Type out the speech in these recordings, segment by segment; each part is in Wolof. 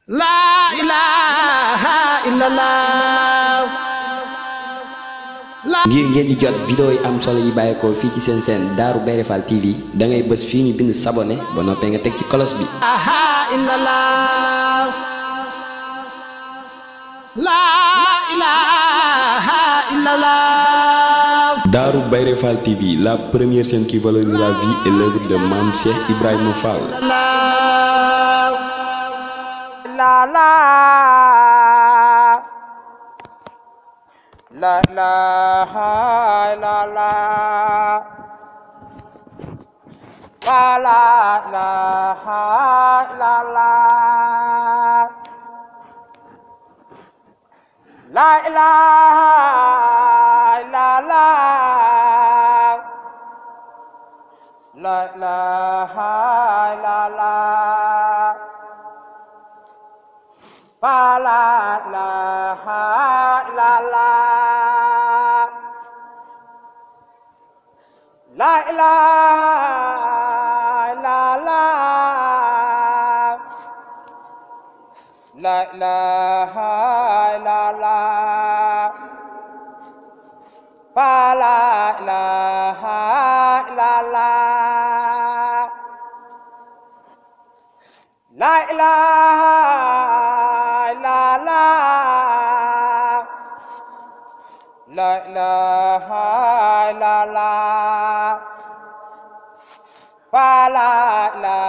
La ilaha illallah. ngir ngeen di jot vidéo yi am solo yi bàyyeekoo fii ci seen chaîne Darou Bairé Fall TV da ngay bës fii ñu bind s'abonner ba noppee nga teg ci cloche bi. La ilaha illallah. Darou Bairé Fall TV, la première chaîne qui valorise la vie et l'œuvre de Mame Cheikh Ibrahima Fall. La la la ilaha illallah. La la ilaha illallah. La ilaha illallah. La ilaha illallah. La ilaha illallah. La ilaha illallah. La ilaha illallah. La ilaha illallah. La ilaha illallah.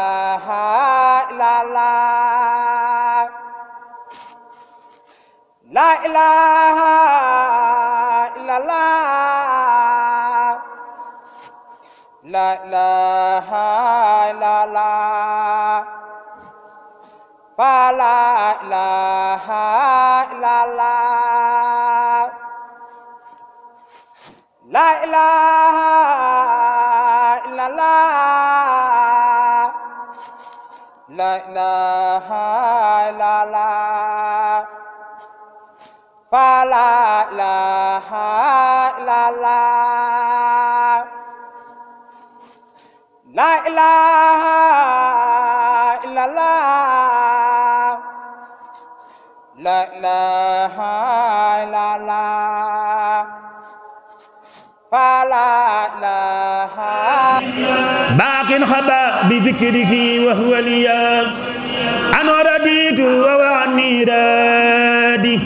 La ilaha illallah. La ilaha illallah. La ilaha illallah. La ilaha illallah. La ilaha illallah. La ilaha illallah. La ilaha illallah. La ilaha illallah. La ilaha illallah. La ilaha illallah. La ilaha باق خبا بذكره وهو لي أنا رديت وعني رادي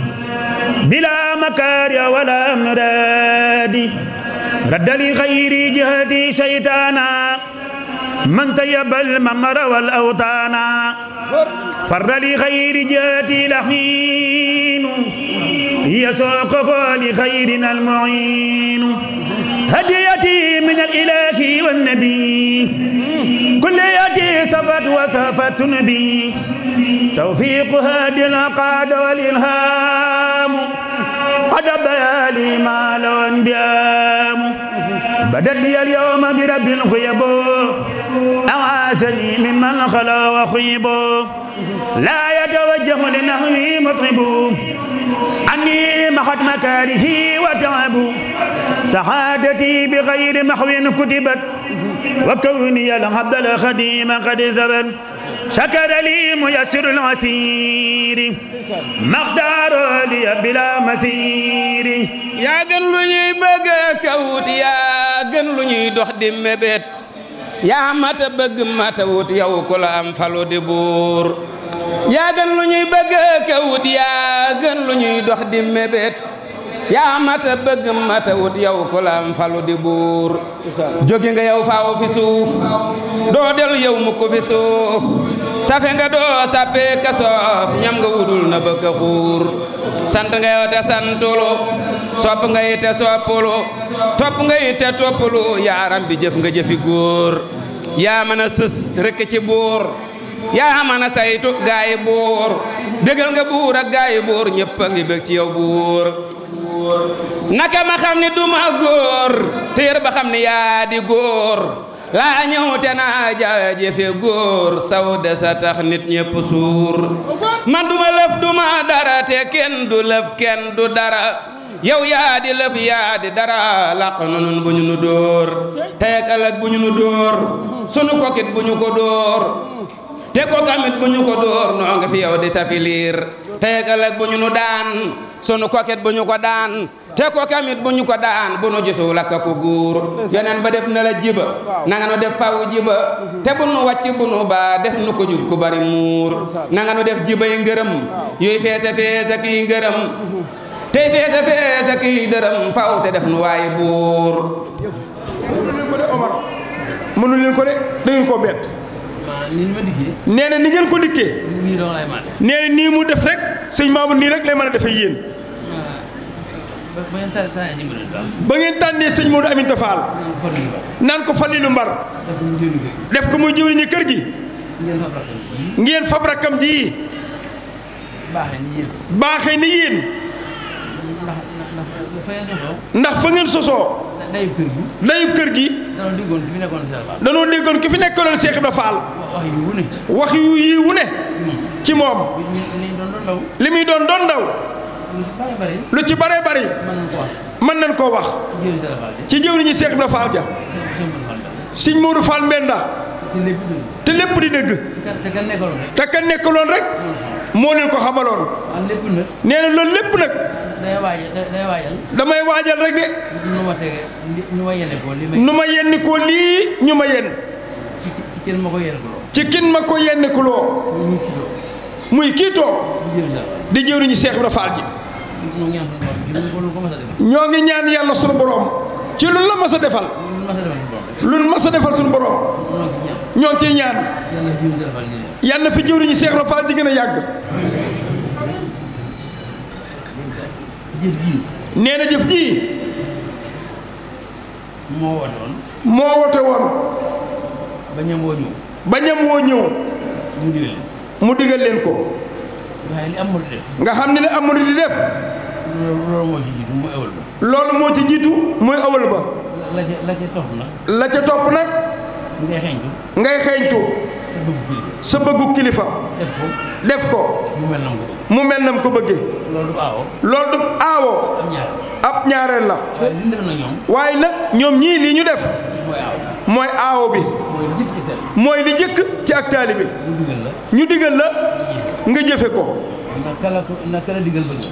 بلا مكاري ولا أمرادي رد لغير جهتي شيطانا من طيب الممر والأوطانا فر لغير جهتي لحين يسوقه لخيرنا المعين هديتي من الإله والنبي كل يدي صفت وصفت نبي توفيق هادي العقاد والإلهام قد بيالي ما لو انبيام بدل لي اليوم برب الخيب أعاسني ممن خلا وخيب لا يتوجه لنحوي مطرب عني محت مكاره وتعب سعادتي بغير محو كتبت وكوني العبد الخديم قد ثبت شكر لي ميسر العسير مقدار لي بلا مسير يا gën lu ñuy bëgg kawut yaa gën lu ñuy dox di mébét yaa mata bëgg mata wut yow ku la am falu di buur yaa gën lu ñuy bëgg kawut yaa gën lu ñuy dox di mébét yaa mata bëgg mata wut yow ku la am falu di buur jóge nga yow faaw fi suuf doo del yow mukk fi suuf safe nga doo sappe ka soof ñam nga wudul na bëgg a xuur sant nga yow te santulu sopp nga yi te soppulu topp nga yi te toppulu yaaram bi jëf nga jëfi góor yaa mën a sës rekk ci buur yaa mën a saytu gaayi buur bégal nga buur ak gaayi buur ñëpp a ngi bég ci yow buur naka ma xam ni duma góor téer ba xam ni yaa di góor laa ñëw te naa jaajëfe góor saw de sa tax nit ñëpp suur man duma lëf duma dara te kenn du lëf kenn du dara yow yaa di lëf yaa di dara làq na nun bu ñu nu dóor tey ak ëllëg bu ñu nu dóor sunu kokit bu ñu ko dóor te ko kamit bu ñu ko dóor noo nga fi yow di safiliir tey ak ëllëg bu ñu nu daan sunu koket bu ñu ko daan te ko kamit bu ñu ko daan bu nu gisu lakka ko guur yeneen ba def na la jiba nanga nu def faw jiba te bu nu wàcc bu nu baa def nu ko jub ku bari muur nanga nu def jiba yi ngërëm yooyu feese feese kii ngërëm tey feese feese kii dërëm faw te def nu waaye buur mënu leen ko de da ngeen koo bett nee na ni ngeen ko dikkee nee na nii mu def rek sëñ Mamour nii rek lay mën a defee yéen ba ngeen tànnee sëñ Modou Aminta Fall naan ko Fallilu Mbar def ko muy jëwriñu kër gi ngeen fab rakkam ji baaxee ni yéen ndax fa ngeen sosoo dayub kër gi danoo déggoon ki fi nekkoon Cheikh Ibra Fall wax yu yiwu ne ci moom li muy doon ndaw lu ci bare bari mën nañ koo wax ci jëwriñu Cheikh Ibra Fall ja Sëñ Modou Fall Mbenda te lépp di dëgg te ka nekkaloon rek moo leen ko xamaloon nee na loolu lépp nag damay waajal rek de nu ma yenni ko lii ñu ma yenn ci kin ma ko yenni ku loo muy kii toog di jëwriñu Cheikh Ibra Fall ji ñoo ngi ñaan yàlla sunu borom ci lu la mas a defal lu mas a defal sunu borom ñoo ngi ciy ñaan yal na fi jëwriñu Cheikh Ibra Fall ji gën a yàgg nee na jëf ji moo wote woon ba ñam woo ñëw mu digal leen ko nga xam ne amul di def loolu moo ci jiitu muy awal ba la ca topp nag ngay xeeñtu sa bëggu kilifa def ko mu mel nam ko bëggee loolu du aawo ab ñaareel la waaye nag ñoom ñii lii ñu def mooy aawo bi mooy li jëkk ci ak taalibe ñu digal la nga jëfe ko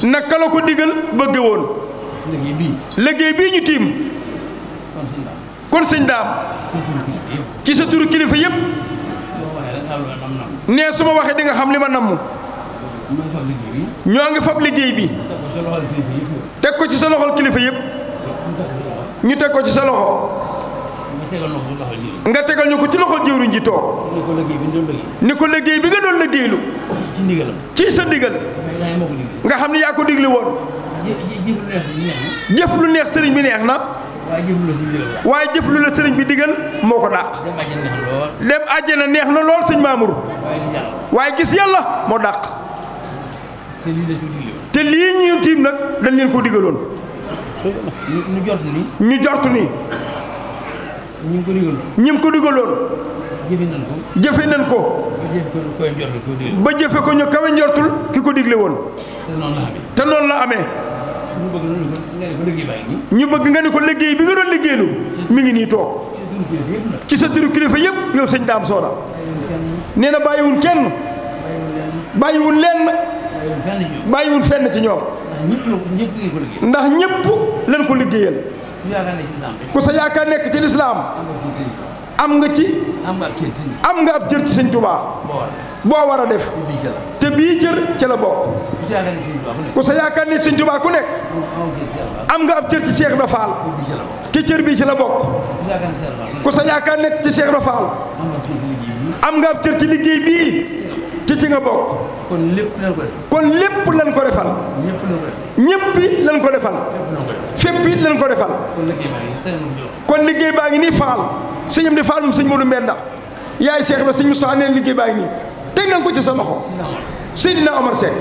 naka la ko digal bëgge woon liggéey bii ñu tiim kon sëñ daam ci sa turu kilifa yëpp nee su ma waxee di nga xam li ma namm ñoo ngi fab liggéey bi teg ko ci sa loxol kilifa yëpp ñu teg ko ci sa loxo nga tegal ñu ko ci loxol jëwriñ ji toog ni ko liggéey bi nga doon liggéeylu ci sa ndigal nga xam ne yaa ko digli woon jëf lu neex sëriñ bi neex na waaye jëf lu la sëriñ bi digal moo ko dàq dem àjjana neex na lool sëñ Mamour waaye gis yàlla moo dàq te lii ñu tiim nag dañ leen ko digaloon ñu jortu ni ñim ko digaloon jëfe nañ ko ba jëfe ko ñu kawe njortul ki ko digle woon te noonu la amee ñu bëgg nga ne ko liggéey bi nga doon liggéeylu mi ngi nii toog ci sa turu kilifa yëpp yow sëñ Daam Sooda nee na bàyyiwun kenn bàyyiwun lenn bàyyiwun fenn ci ñoom ndax ñëpp lañ ko liggéeyal ku sa yaakaar nekk ci lislaam am nga ab cër ci sëñ Tuubaa boo war a def te bii cër ca la bokk ku sa yaakaar ne sëñ Tuubaa ku nekk am nga ab cër ci Cheikh Ibra Fall te cër bii ci la bokk ku sa yaakaar nekk ci Cheikh Ibra Fall am nga ab cër ci liggéey bii ci nga bokk kon lépp lañ ko defal ñëppi lañ ko defal féppi lañ ko defal kon liggéey baa ngi nii Fall sëñam di Fall moom sëñ Modou Mbenda yaay Cheikh Ibra sëñ Moussa neen liggéey baa ngi nii teg nañ ko ci sa loxo Seydina Omar Seck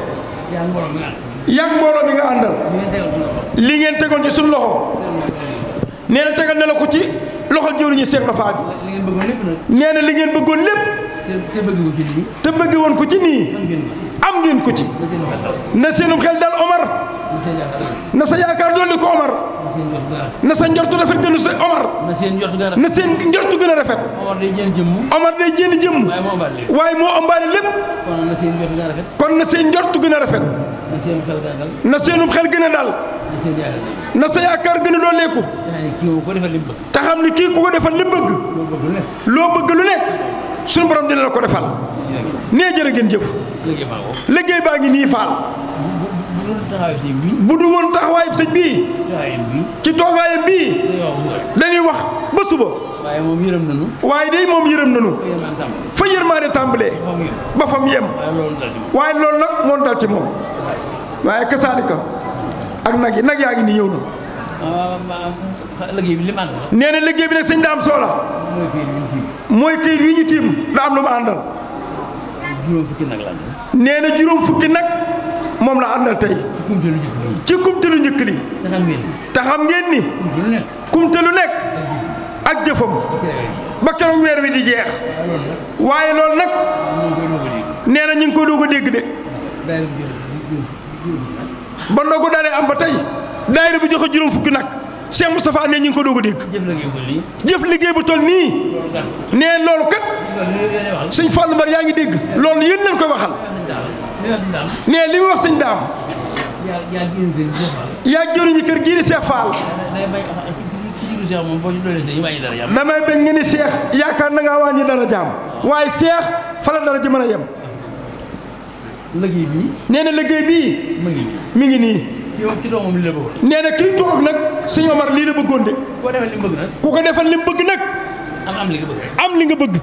yaa mbooloo mi nga àndal li ngeen tegoon ci suñu loxo nee na tegal na la ko ci loxol jëwriñu Cheikh Ibra Fall nee na li ngeen bëggoon lépp te bëgg woon ko ci nii am ngeen ko ci na seenum xel dal Omar na sa yaakaar dolli ko Omar na sa njortu rafet gënu sa Omar na seen njortu gën a rafet Omar day jénn jëmm waaye moo ëmbaale lépp kon na seen njortu gën a rafet na seenum xel gën a dal na sa yaakaar gën a dooleeku te xam ni kii ku ko defal li bëgg loo bëgg lu nekk suñu borom dina la ko defal nee jërë ngeen jëf liggéey baa ngi nii faal bu du woon taxawaayub sëñ bii ci toogaayam bii dañuy wax ba suba waaye day moom yërëm nanu fa yërmaane tàmbalee ba fam yem waaye loolu nag moo dal ci moom waaye kasaalika ak nag yaa ngi nii ñëw na nee na liggéey bi nag sëñ Daam Soola mooy këyit wi ñu tiim da am lu mu àndal nee na juróom fukki nag moom la àndal tey ci kumte lu njëkk li te xam ngeen ni kumte lu nekk ak jëfam ba keroog weer wi di jeex waaye loolu nag nee na ñu ngi koy doog a dégg de ba ndogu dalee am ba tey daayira bu joxe juróom fukki nag Cheikh Moustapha ne ñu ngi ko doog a dégg jëf liggéey bu toll nii nee loolu kat sëñ Fallou Mbar yaa ngi dégg loolu yéen leen koy waxal nee li mu wax sëñ Daam yaa jëriñu kër gii di Cheikh Fall damay bañ nga ni Cheikh yaakaar na ngaa wàññi dara jaam waaye Cheikh fa la dara ji mën a yem nee na liggéey bii mi ngi nii nee na kii toog nag sëñ Omar lii la bëggoon de ku ko defal li mu bëgg nag am li nga bëgg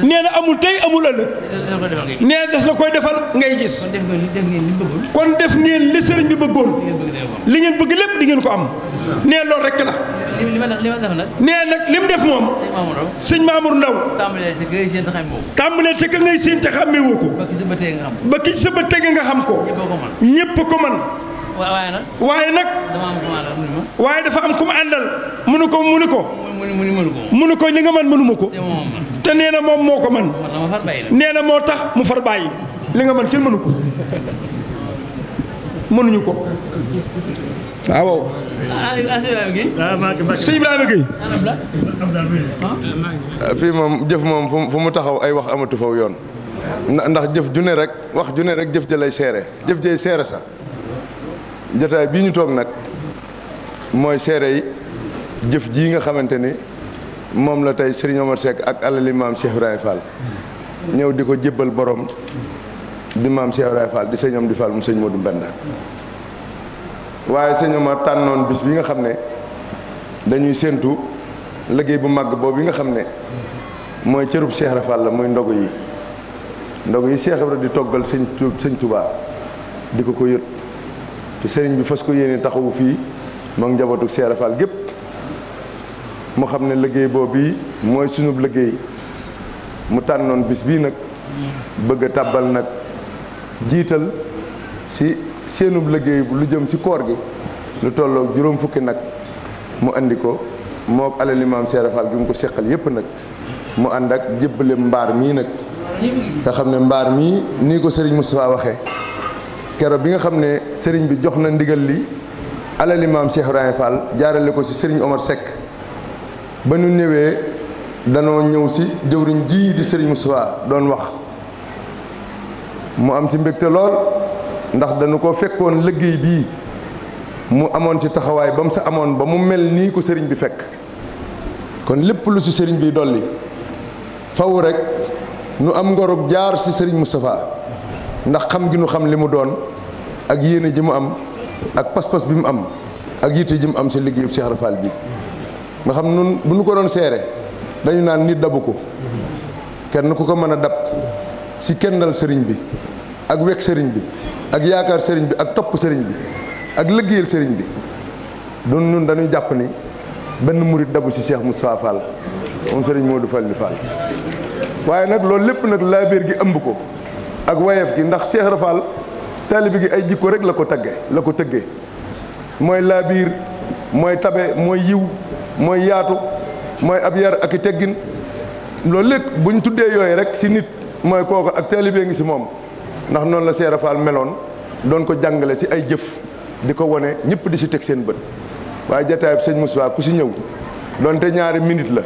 nee na amul tey amul ëllëg nee na des la koy defal ngay gis kon def ngeen li sëriñ bi bëggoon li ngeen bëgg lépp di ngeen ko am nee loolu rek la nee nag li mu def moom sëñ Mamour Ndaw tàmbalee ca ka ngay séen te xàmmee woo ko ba ki sa bët tege nga xam ko ñépp ko man waaye nag waaye dafa am ku mu àndal mënu ko li nga man mënuma ko te nee na moom moo ko man nee na moo tax mu far bàyyi li nga man kenn mënu ko mënuñu ko waaw sëñ Ibrahima Gueye fii moom jëf moom fu mu taxaw ay wax amatu faw yoon ndax jëf ju ne rek wax ju ne rek jëf ja lay seere jëf jay seere sax jotaay bii ñu toog nag mooy seere yi jëf jii nga xamante ni moom la tey Serigne Omar Seck ak alali maam Cheikh Ibrahima Fall ñëw di ko jébbal borom di maam Cheikh Ibrahima Fall di sëñ Amdi Fall mu sëñ Modou Mbenda waaye sëñ Omar tànnoon bis bi nga xam ne dañuy séentu liggéey bu màgg boobu bi nga xam ne mooy cërub Cheikh Ibrahima Fall la muy ndogu yi Cheikh Ibrahima di toggal sëñ Touba di ko yët te sëriñ bi fas ko yéene taxawu fii moom njabootu Cheikh Ibrahima Fall gépp mu xam ne liggéey boobu bii mooy sunub liggéey mu tànnoon bis bii nag bëgg a tàbbal nag jiital si seenub liggéey lu jëm si koor gi lu tolloog juróom fukki nag mu andi ko moo alali maam Cheikh Ibrahima Fall gi mu ko seqal yépp nag mu ànd ak jébbale mbaar mii nag nga xam ne mbaar mii nii ko sëriñ Moustapha waxee kero bi nga xam ne sëriñ bi jox na ndigal li alali maam Cheikh Ibrahima Fall jaarale ko si sëriñ Omar Seck ba ñu ñëwee danoo ñëw si jëwriñ ji di sëriñ Moustapha doon wax mu am si mbégte lool ndax dañu ko fekkoon liggéey bii mu amoon si taxawaay ba mu sa amoon ba mu mel nii ko sëriñ bi fekk kon lépp lu si sëriñ bi dolli faw rek nu am ngorog jaar si sëriñ Moustapha ndax xam gi nu xam li mu doon ak yéene ji mu am ak pas-pas bi mu am ak yitte ji mu am si liggéeyu Cheikh Ibrahima Fall bi nga xam nun bu nu ko doon seere dañu naan nit dabu ko kenn ku ko mën a dab si kennal sëriñ bi ak wekk sëriñ bi ak yaakaar sëriñ bi ak topp sëriñ bi ak liggéeyal sëriñ bi doon nun dañuy jàpp ni benn murit dabu si Cheikh Moustapha Fall moom sëriñ Modou Fall di Fall waaye nag loolu lépp nag laabiir gi ëmb ko ak wayef gi ndax Cheikh Ibrahima Fall taalibe gi ay jikko rek la ko tëggee mooy laabiir mooy tabe mooy yiw mooy yaatu mooy ab yar ak i teggin loolu lépp bu ñu tuddee yooyu rek si nit mooy kooku ak taalibe ngi si moom ndax noonu la Cheikh Fall meloon doon ko jàngale si ay jëf di ko wone ñëpp di si teg seen bët waaye jataayub sëñ Moustapha ku si ñëw doonte ñaari minute la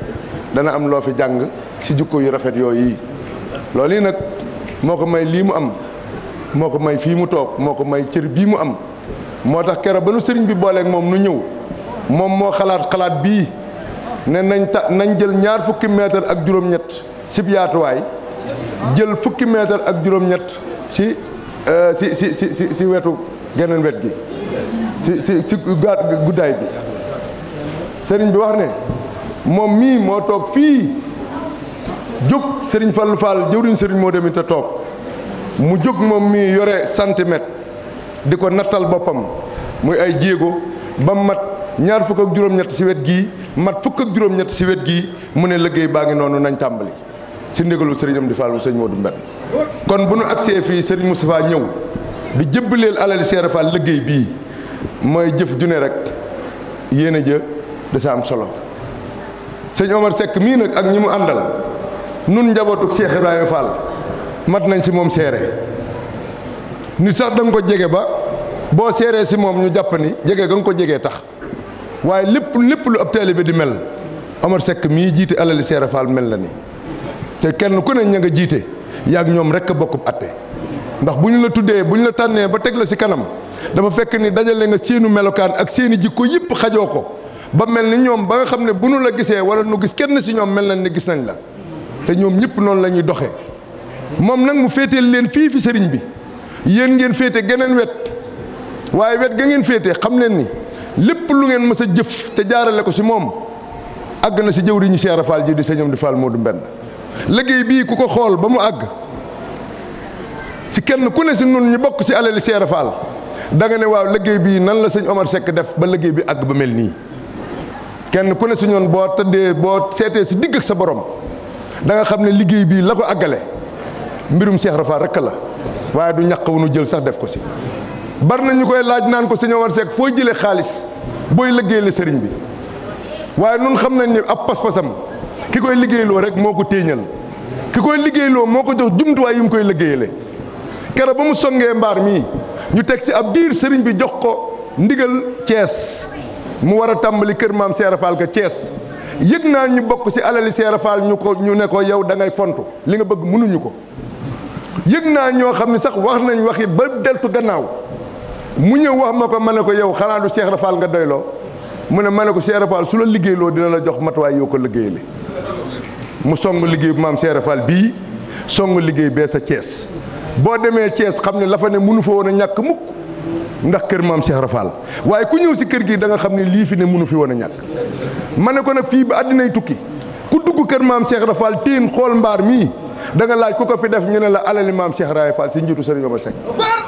dana am loo fi jàng si jukko yu rafet yooyu loolu yi nag moo ko may lii mu am moo ko may fii mu toog moo ko may cër bii mu am moo tax keroog ba nu sëriñ bi booleeg moom nu ñëw moom moo xalaat bii ne nañ jël ñaar fukki mètre ak juróom-ñett si yaatuwaay jël fukki mètre ak juróom-ñett si wetu geneen wet gi si guddaay bi sëriñ bi wax ne moom mii moo toog fii jóg sëriñ Fallou Fall jëwriñ sëriñ moo demit te toog mu jóg moom mii yore centimètre di ko nattal boppam muy ay jéego ba mat ñaar fukk ak juróom-ñett si wet gii mat fukk ak juróom-ñett si wet gii mu ne liggéey baa ngi noonu nañ tàmbali si ndigalu sëriñ Amdi Fall mu sëñ Modou Mbène kon bu nu agsee fii sëriñ Moustapha ñëw di jëbbaleel alali Cheikh Fall liggéey bii mooy jëf ju ne rek yéene jë da sa am solo sëñ Omar Seck mii nag ak ñi mu àndal nun njabootu Cheikh Ibrahima Fall mat nañ si moom seere nit sax da nga ko jege ba boo seeree si moom ñu jàpp ni jege ga nga ko jegee tax waaye lépp lu ab taalibe di mel Omar Seck mii jiite alali Cheikh Fall mel na ni te kenn ku ne ña nga jiite yaag ñoom rek a bokkub atte ndax bu ñu la tuddee bu ñu la tànnee ba teg la si kanam dafa fekk ni dajale nga seenu melokaan ak seeni jikko yëpp xajoo ko ba mel ni ñoom ba nga xam ne bu nu la gisee wala nu gis kenn si ñoom mel nañ ni gis nañ la te ñoom ñëpp noonu la ñuy doxee moom nag mu féeteel leen fii fi sëriñ bi yéen ngeen féete geneen wet waaye wet ga ngeen féete xam leen ni lépp lu ngeen mës a jëf te jaarale ko si moom àgg na si jëwriñu Cheikh Fall ji di sëñ Amdi Fall Modou Mbène liggéey bii ku ko xool ba mu àgg si kenn ku ne si nun ñu bokk si alali Cheikh Fall da nga ne waaw liggéey bii nan la sëñ Omar Seck def ba liggéey bi àgg ba mel nii kenn ku ne si ñoon boo tëddee boo seetee si digg ak sa borom da nga xam ne liggéey bii la ko àggale mbirum Cheikh Fall rek la waaye du ñàq wu nu jël sax def ko si bari na ñu koy laaj naan ko sëñ Omar Seck foo jëlee xaalis booy liggéeyale sëriñ bi waaye nun xam nañ ne ab pas-pasam ki koy liggéeyloo rek moo ko téeñal ki koy liggéeyloo moo ko jox jumtuwaay yu mu koy liggéeyale kere ba mu songee mbaar mii ñu teg ci ab diir sëriñ bi jox ko ndigal Thiès mu war a tàmbali kër maam Cheikh Fall ka Thiès yëg naa ñu bokk ci alali Cheikh Fall ñu ne ko yow da ngay fontu li nga bëgg mënuñu ko yëg naa ñoo xam ne sax wax nañ waxi ba deltu gannaaw mu ñëw wax ma ko ma ne ko yow xanaa du Cheikh Fall nga doyloo mu ne ma ne ko Cheikh Fall su la liggéeyloo dina la jox matuwaay yoo ko liggéeyale mu song liggéey bu maam Cheikh Fall bii song liggéey bee sa Thiès boo demee Thiès xam ne la fa ne mënu fa woon a ñàkk mukk ndax kër maam Cheikh Fall waaye ku ñëw si kër gi da nga xam ne lii fi ne mënu fi woon a ñàkk ma ne ko nag fii ba àddinay tukki ku dugg kër maam Cheikh Fall tiin xool mbaar mii da nga laaj ku ko fi def ñu ne la alali maam Cheikh Fall si njiitu Serigne Omar Seck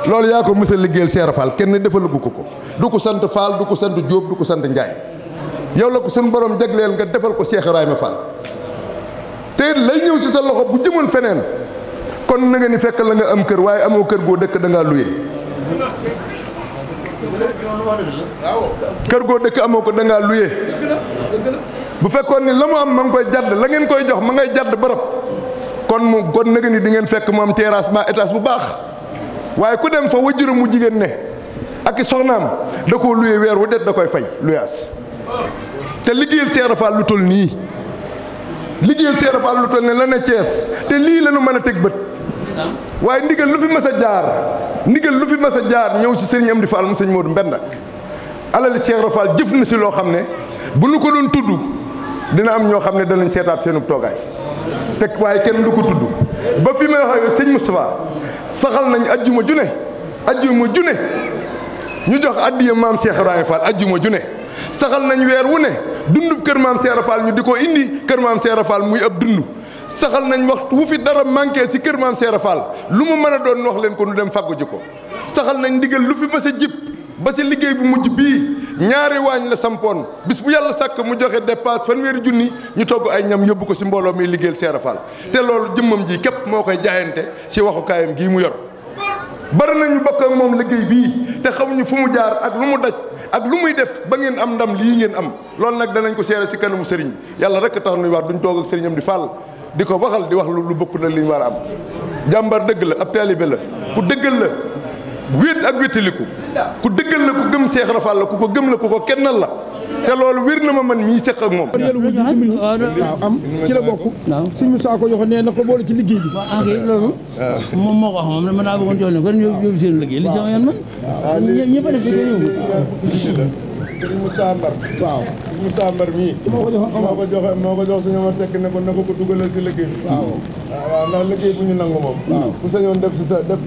loolu yaa ko mës a liggéeyal Cheikh Fall kenn defalugu ko du ko sant Fall du ko sant Diop du ko sant Ndiaye yow la ko suñu borom jagleel nga defal ko Cheikh Fall te lay ñëw si sa loxo bu jëmoon feneen kon na nga ni fekk la nga am kër waaye amoo kër goo dëkk da ngaa luyee kër goo dëkk amoo ko da ngaa luyee bu fekkoon ni la mu am ma ngi koy jadd la ngeen koy jox ma ngay jadd barab kon na nga ni di ngeen fekk mu am terrassement étage bu baax waaye ku dem fa wajjuram mu jigéen ne ak i soxnaam da koo luyee weer wu det da koy fay luyaas te liggéeyal Cheikh Fall lu toll nii liggéeyal Cheikh Fall lu toll ne la ne Thiès te lii la ñu mën a teg bët waaye ndigal lu fi mas a jaar ñëw si sëriñ Amdi Fall mu sëñ Modou Mbène alali Cheikh Fall jëf na si loo xam ne bu nu ko doon tudd dina am ñoo xam ne danañ seetaat seenu toogaay te waaye kenn du ko tudd ba fi may waxee sëñ Moustapha saxal nañ ajjuma june ñu jox addiya maam Cheikh Ibrahima Fall ajjuma june saxal nañ weer wu ne dundub kër maam Cheikh Fall ñu di ko indi kër maam Cheikh Fall muy ab dund saxal nañ waxtu wu fi dara manqué si kër maam Cheikh Fall lu mu mën a doon wax leen ko nu dem fàggu ji ko saxal nañ ndigal lu fi mës a jib ba si liggéey bu mujj bii ñaari waañ la sampoon bis bu yàlla sàkk mu joxe dépasse fanweeri junni ñu togg ay ñam yóbbu ko si mbooloo mi liggéeyal Cheikh Fall te loolu jëmmam ji képp moo koy jaayante si waxukaayam gii mu yor bari nañu bokk ak moom liggéey bii te xamuñu fu mu jaar ak lu mu daj ak lu muy def ba ngeen am ndam lii ngeen am loolu nag danañ ko seere si kanamu sëriñ yàlla rek tax nuy wax duñ toog ak sëriñ Amdi Fall di ko waxal di wax lu bokk na li ñu war a am jàmbar dëgg la ab taalibe la ku dëggal la wéet ak wétaliku ku dëggal la ku gëm Seex Rafal la ku ko gëm la ku ko kennal la te loolu wér na ma man mii seq ak moom. waaw am ci la bokk. suñu saa ko joxe nee na ko boole ci liggéey bi. ah kay loolu. moom moo ko wax moom man daa bëggoon jox leen kon ñëw seen liggéey li sama yoon man. ñëpp a def ci kër Sëriñ Moussa Mbar. waaw Sëriñ Moussa Mbar mii. moo ko jox suñu ma tekk ne ko na ko dugalal si liggéey bi. waaw ndax liggéey bu ñu nangu moom. waaw ku sañoon def ci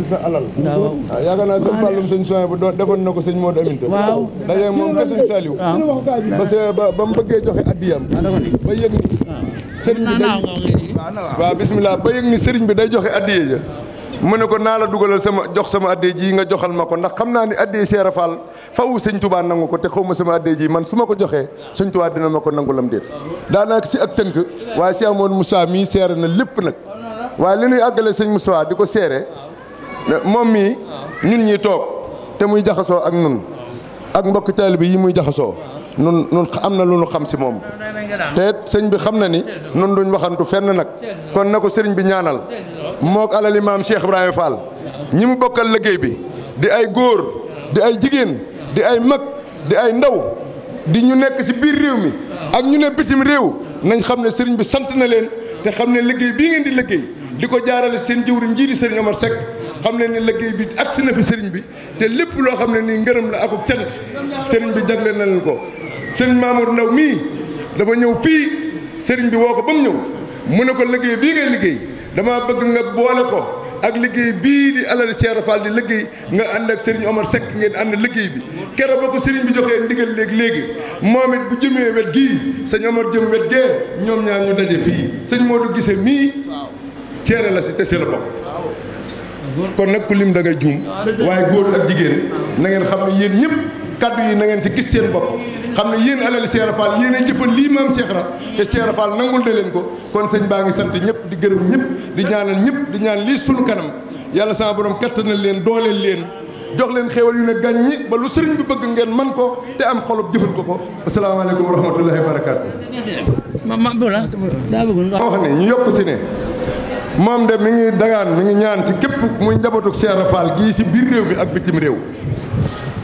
sa alal. waaw yaakaar naa sëñ Fallum sëñ Soin bu defoon na ko sëñ Modou Aminta. waaw daje moom kër sëñ Saliou. parce que ba mu bëggee joxe addiyam. ba yëg ni. sëriñ bi day waaw bismillah ba yëg ni sëriñ bi day joxe addiye ja mu ne ko naa la dugalal jox sama addiye ji nga joxal ma ko ndax xam naa ni addiye Cheikh Rafal faw sëñ Touba nangu ko te xaw ma sama addiye ji man su ma ko joxee sëñ Touba dina ma ko nangu lam déet daanaka si ak tënk waaye Cheikh Amadou Moussa mii seere na lépp nag waaye li ñuy àggale sëñ Moussa di ko seere moom mii ñun ñi toog te muy jaxasoo ak nun ak mbokk taalibe yi muy jaxasoo nun am na lu nu xam si moom te sëñ bi xam na ni nun duñ waxantu fenn nag kon na ko sëriñ bi ñaanal mook alal imaam Cheikh Ibrahima Fall ñi mu bokkal liggéey bi di ay góor di ay jigéen di ay mag di ay ndaw di ñu nekk si biir réew mi ak ñu ne bitim réew nañ xam ne sëriñ bi sant na leen te xam ne liggéey bii ngeen di liggéey di ko jaarale seen jëwriñ ji di sëriñ Omar Seck xam ne ni liggéey bi agsi na fi sëriñ bi te lépp loo xam ne nii ngërëm la ak cant sëriñ bi jagle na leen ko sëriñ Mamour Ndaw mii dafa ñëw fii sëriñ bi woo ko ba mu ñëw mu ne ko liggéey bii ngay liggéey damaa bëgg nga boole ko ak liggéey bii di alal Cheikh Rafal di liggéey nga ànd ak sëriñ Omar Seck ngeen ànd liggéey bi keroog ba ko sëriñ bi joxee ndigal léegi moom it bu jëmee wet gii sëñ Omar jëm wet gee ñoom ñaar ñu daje fii sëñ Modou Gise mii seere la si te si la bokk kon nag ku lim da ngay juum waaye góor ak jigéen na ngeen xam ne yéen ñëpp kaddu yi na ngeen si gis seen bopp xam ne yéen alal Cheikh Rafal yéen a jëfal lii maam Cheikh Ra te Cheikh Rafal nangul na leen ko kon sëñ baa ngi sant ñëpp di gërëm ñëpp di ñaanal ñëpp di ñaan lii sunu kanam yàlla sama borom kattanal leen dooleel leen jox leen xéwal yu ne gàññi ba lu sëriñ bi bëgg ngeen man ko te am xolub jëfal ko asalaamaaleykum wa rahmatullahi wa barakaatu. wax ne ñu yokk si ne moom de mi ngi dagaan mi ngi ñaan si képp muy njabootu Cheikh Rafal gii si biir réew mi ak bitim réew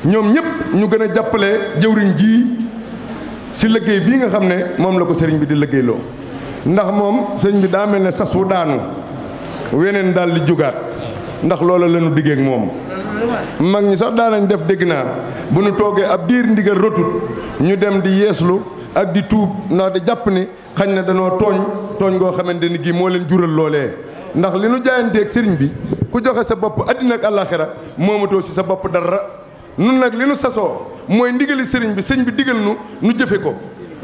ñoom ñëpp ñu gën a jàppale jëwriñ ji si liggéey bii nga xam ne moom la ko sëriñ bi di liggéeyloo ndax moom sëriñ bi daa mel ne sas wu daanu weneen daal di jugaat ndax loola la ñu diggee ak moom mag ñi sax daanañ def dégg naa bu nu toogee ab diir ndigal rotut ñu dem di yeeslu ak di tuub ndax di jàpp ni xañ na danoo tooñ goo xamante ni gii moo leen jural loolee ndax li nu jaayanteeg sëriñ bi ku joxe sa bopp addina ak àllaaxira moomatoo si sa bopp dara nun nag li nu sasoo mooy ndigali sëriñ bi sëñ bi digal nu jëfe ko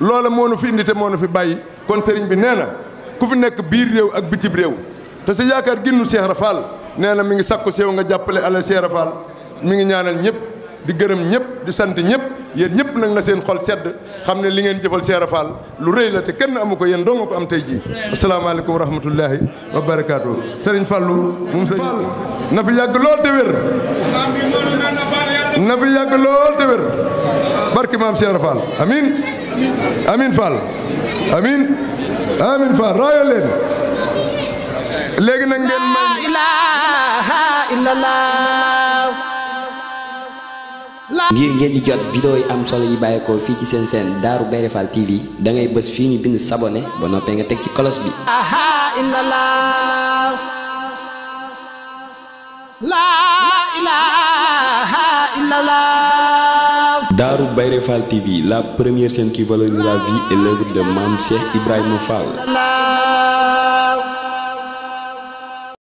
loola moo nu fi indi te moo nu fi bàyyi kon sëriñ bi nee na ku fi nekk biir réew ak bitim réew te sa yaakaar ginnu Cheikh Rafal nee na mi ngi sakku sew nga jàppale alal Cheikh Rafal mi ngi ñaanal ñëpp di gërëm ñëpp di sant ñëpp yéen ñëpp nag na seen xol sedd xam ne li ngeen jëfal Cheikh Rafal lu rëy la te kenn amu ko yéen doo nga ko am tey jii asalaamaaleykum wa rahmatullahi wa barakaatu sëriñ Fallou moom sëriñ Fall na fi yàgg lool te wér na fi yàgg lool te wér barki maam Cheikh Rafal amin amin Fall amin Fall raayoo leen léegi nag ngeen may ilaha illallah ngir ngeen di jot vidéo yi am solo yi bàyyeekoo fii ci seen seen Darou Bairé Fall TV da ngay bës fii ñu bind s'abonner ba noppee nga teg ci cloche bi. Darou Bairé Fall TV, la première chaîne qui valorise la vie et l'œuvre de Mame Cheikh Ibrahima Fall.